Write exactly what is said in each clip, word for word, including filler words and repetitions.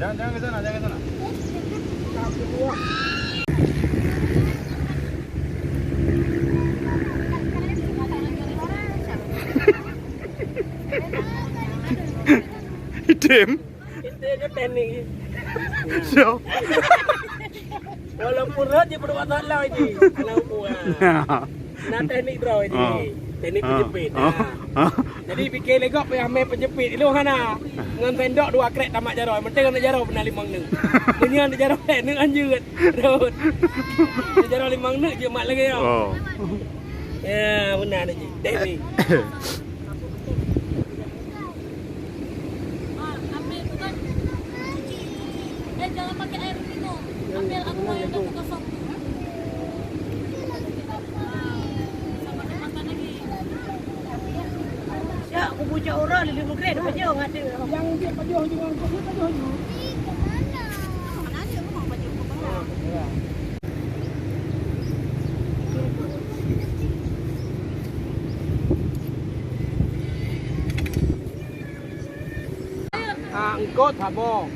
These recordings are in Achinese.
Jangan, jangan ke sana, jangan ke sana. Item. Item ke teknik. Siap. Walaupun rot je peuduek masalah je. Anak uku, ah. Ya. Nah, teknik droe je. Ah. Teknik Ah. penjepit. Ah. Nah. Ah. Jadi, pike lé gob payah mé penjepit. Ilong hana. Ngon sendok dua krek tamat jaroe. Meuntang aneuk jaroe beuna limong neuk. Meunyoe aneuk jaroe lhèe neuk anjeut. Rot. Aneuk jaroe limong neuk jeuet mat lagèe nyoe. Oh. Ya, beuna aneuk jih. Teknik. Ah, ambil tu kan. Eh, jangan pakai air minum. Ambil aqua yang dah kosong tu. Ah, sama makan lagi. Siap, aku bucak orang di lima grade, pajoh ngadek. Yang dia pajoh juga, kau dia pajoh juga. Mana dia rumah pajoh kau? Ah, eungkot saboh.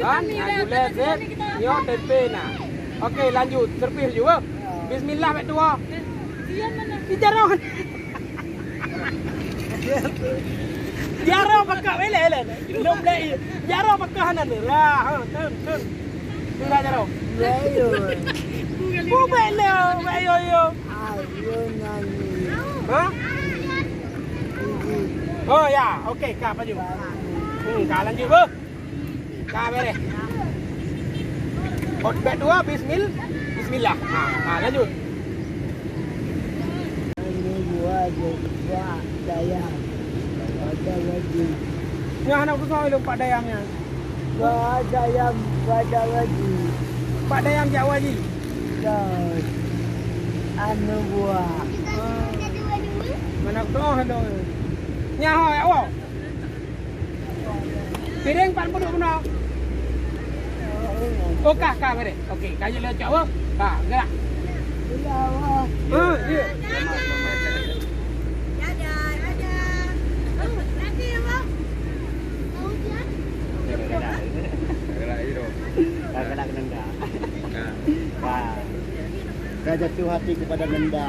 Kan? Nyang gulai seb, nyoe tempe na. Oke, lanjut. Servis laju, eh. Bismillah, bèk tuwo. Di jaroe. Jaroe pakak, eleh, eleh. Lom lé. Jaroe pakak hana ni. Lah, ha, tun, tun. Tun dah jaroe. Ayo. Bubek lé, ayo, ayo. Ayo nyanyi. Ha? Oh ya, oke, ka pajoh. Hmm, ka lanjut, beuh. Ka bereh. Ot bèk tuwo, bismil-, bismillah. Ha, ha, lanjut. Anu buah je, buah dayam. Ada lagi. Nyan aneuk susah lom Pak Dayam nyan. Buah dayam, buah dayam lagi. Pak Dayam jak haji. Ya. Anu buah. Mana kau dong? Nyaho ya, wo. Piréng pat peuduek bunoe. Oh, kah, kah, piréng. Oke, ka jeuet lé cok, wo. Ka, gerak. Ha, iya. Ka, ka, ka, ka, ka. Ka jatuh hati kepada Nenda.